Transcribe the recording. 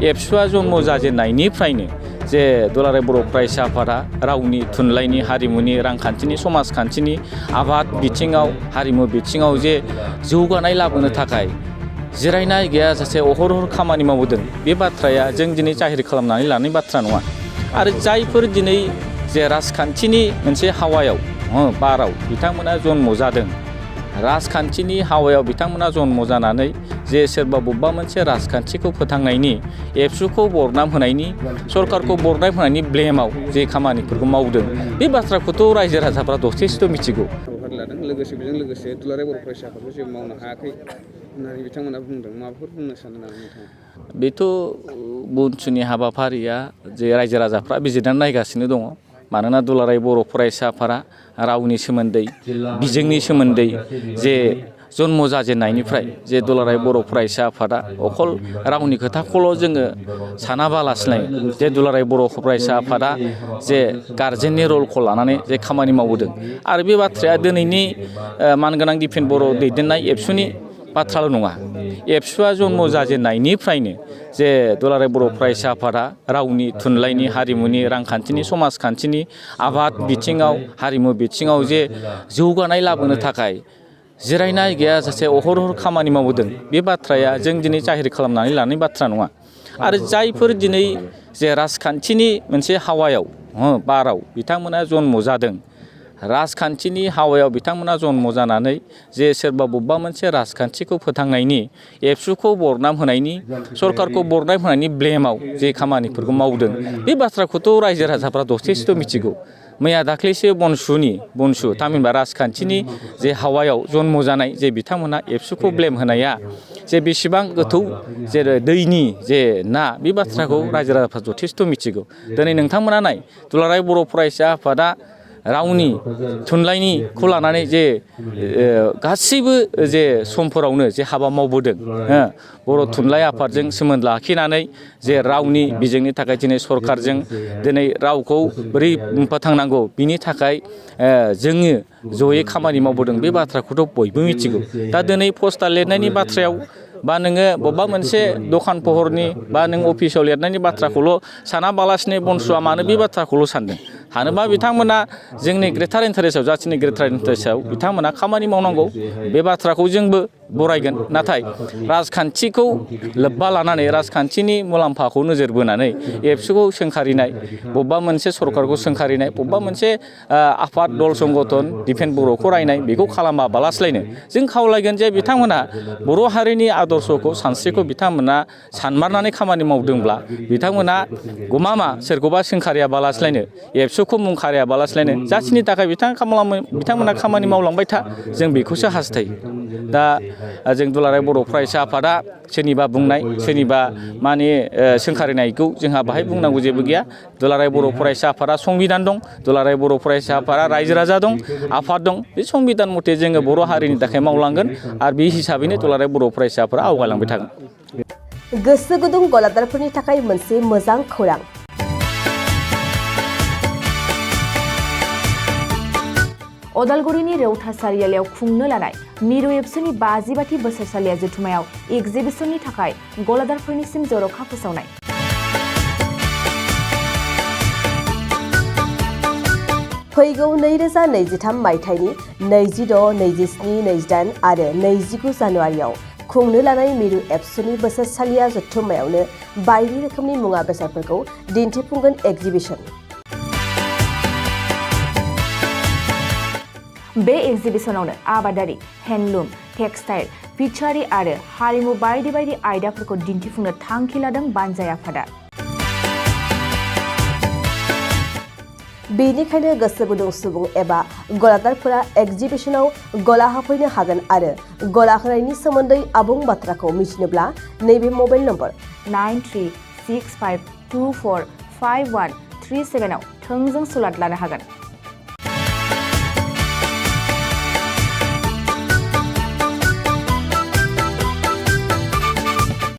एबसुआ जन्म जाजेननायनिफ्रायनो जे दुलाराय बर' फरायसा आफादा रावनि थुनलाइनि हारिमुनि रांखान्थिनि समाजखान्थिनि आबाद बिथिङाव हारिमु बिथिङाव जे जौगानाय लाबोनो थाखाय जिरायनाय गैयाजासे अहरह खामानि मावबोदों बे बाथ्राया जों दिनै जाहिर खालामनानै लानाय बाथ्रा नङा। आरो जायफोर दिनै जे राजखान्थिनि मोनसे हावायाव बाराव बिथांमोना जन्म जादों, राजखान्थिनि हावायाव बिथांमोना जन्म जानानै जे सोरबा बबेबा मोनसे राजखान्थिखौ फोथांनायनि एबसुखौ बरनाम होनायनि सरकारखौ बरनाम होनायनि ब्लेमाव जे खामानिफोरखौ मावदों बे बाथ्राखौथ' रायजो राजाफ्रा जथेस्थ' मिथिगौ। लादों लोगोसे बेजों लोगोसे दुलाराय बर' फरायसा आफादखौ जेबो मावनो हायाखै होननानै बिथांमोना बुंदों। माबाफोर बुंनो सानो नामा नोंथाङा? बेथ' बुनसुनि हाबाफारिया जे रायजो राजाफ्रा बिजिरनानै नायगासिनो दङ। मानोना दुलाराय बर' फरायसा आफादा रावनि सोमोन्दै बिजोंनि सोमोन्दै जे जन्म जाजेननायनिफ्राय जे दुलाराय बर' फरायसा आफादा अखल रावनि खोथाखौल' जोङो सानाबालासिनो जे दुलाराय बर' फरायसा आफादा जे गारजेननि रलखौ लानानै जे खामानि मावबोदों आरो बे बाथ्राया दिनैनि मानगोनां दिपेन बर' दैदेननाय एबसुनि बाथ्राल' नङा। एबसुआ जन्म जाजेननायनिफ्रायनो जे दुलाराय बर' फरायसा आफादा रावनि थुनलाइनि हारिमुनि रांखान्थिनि समाजखान्थिनि आबाद बिथिङाव हारिमु बिथिङाव जे जौगानाय लाबोनो थाखाय जिरायनाय गैयाजासे अहरह खामानि मावबोदों बे बाथ्राया जों दिनै जाहिर खालामनानै लानाय बाथ्रा नङा। आरो जायफोर दिनै जे राजखान्थिनि मोनसे हावायाव बाराव बिथांमोना जन्म जादों, राजखान्थिनि हावायाव बिथांमोना जन्म जानानै जे सोरबा बबेबा मोनसे राजखान्थिखौ फोथांनायनि एबसुखौ बरनाम होनायनि सरकारखौ बरनाम होनायनि ब्लेमाव जे खामानिफोरखौ मावदों बे बाथ्राखौथ' रायजो राजाफ्रा जथेस्थ' मिथिगौ। मैया दाख्लैसो बनसु थामहिनबा राजखान्थिनि जे हावायाव जन्म जानाय जे बिथांमोना एबसुखौ ब्लेम होनाया जे बेसेबां गोथौ जेरै दैनि जे ना बे बाथ्राखौ रायजो राजाफ्रा जथेस्थ' मिथिगौ। दिनै नोंथांमोना नाय दुलाराय बर' फरायसा आफादा रावनि थुनलाइनिखौ लानानै जे गासैबो जे समफोरावनो जे हाबा मावबोदों, बर' थुनलाइ आफादजों सोमोन्दो लाखिनानै जे रावनि बिजोंनि थाखाय दिनै सरकारजों दिनै रावखौ बोरै फोथांनांगौ बिनि थाखाय जोङो जयै खामानि मावबोदों बे बाथ्राखौथ' बयबो मिथिगौ। दा दिनै पस्टार लिरनायनि बाथ्रायाव बा नोङो बबेबा मोनसे दखान सहरनि बा नों अफिसाव लिरनायनि बाथ्राखौल' सानाबालासिनो बनसुआ मानो बे बाथ्राखौल' सानदों? हानोबा बिथांमोना जोंनि ग्रेटार इन्टारेस्टआव जाथिनि ग्रेटार इन्टारेस्टआव बिथांमोना खामानि मावनांगौ बे बाथ्राखौ जोंबो बरायगोन। नाथाय राजखान्थिखौ लोब्बा लानानै राजखान्थिनि मुलाम्फाखौ नोजोर बोनानै एबसुखौ सोंखारिनाय, बबेबा मोनसे सरकारखौ सोंखारिनाय, बबेबा मोनसे आफाद दल संगठन दिफेन बर'खौ रायनाय बेखौ खालामाबालास्लायनो जों खावलायगोन जे बिथांमोना बर' हारिनि आदर्शखौ सानस्रिखौ बिथांमोना सानमारनानै खामानि मावदोंब्ला बिथांमोना गमामा सोरखौबा सोंखारियाबालास्लायनो एबसुखौ मुं खारियाबालास्लायनो जाथिनि थाखाय बिथांमोना खामानि मावलांबाय था जों बेखौसो हास्थायो। दा जों दुलाराय बर' फरायसा आफादा सोरनिबा बुंनाय सोरनिबा माने सोंखारिनायखौ जोंहा बाहाय बुंनांगौ जेबो गैया। दुलाराय बर' फरायसा आफादा संबिधान दं, दुलाराय बर' फरायसा आफादा रायजो राजा दं, आफाद दं। बे संबिधान मथे जोङो बर' हारिनि थाखाय मावलांगोन आरो बे हिसाबैनो दुलाराय बर' फरायसा आफादा आवगायलांबाय थागोन। गोसो गुदुं गलादारफोरनि थाखाय मोनसे मोजां खौरां। अदालगुरिनि रौता सारियालियाव खुंनो लानाय मिरु एबसुनि 52थि बोसोरसालिया जथुमायाव एक्जिबिसननि थाखाय गलादारफोरनिसिम जर'खा फोसावनाय। फैगौ 2023 मायथाइनि 26, 27, 28 आरो 29 जानुवारियाव खुंनो लानाय मिरु एबसुनि बोसोरसालिया जथुम्मायावनो बायदि रोखोमनि मुवा बेसादफोरखौ दिन्थिफुंगोन एक्जिबिसन। बे एक्जिबिसनावनो आबादारि, हेन्डलुम, टेक्सटाइल, फिसारि आरो हारिमु बायदि बायदि आयदाफोरखौ दिन्थिफुंनो थांखि लादों बानजाय आफादा। बेनिखायनो गोसो गुदुं सुबुं एबा गलादारफोरा एक्जिबिसनाव गला होफैनो हागोन आरो गला होनायनि सोमोन्दै आबुं बाथ्राखौ मिथिनोब्ला नैबे मबाइल नम्बर 9365245137 आव थोंजों सुलाद लानो हागोन।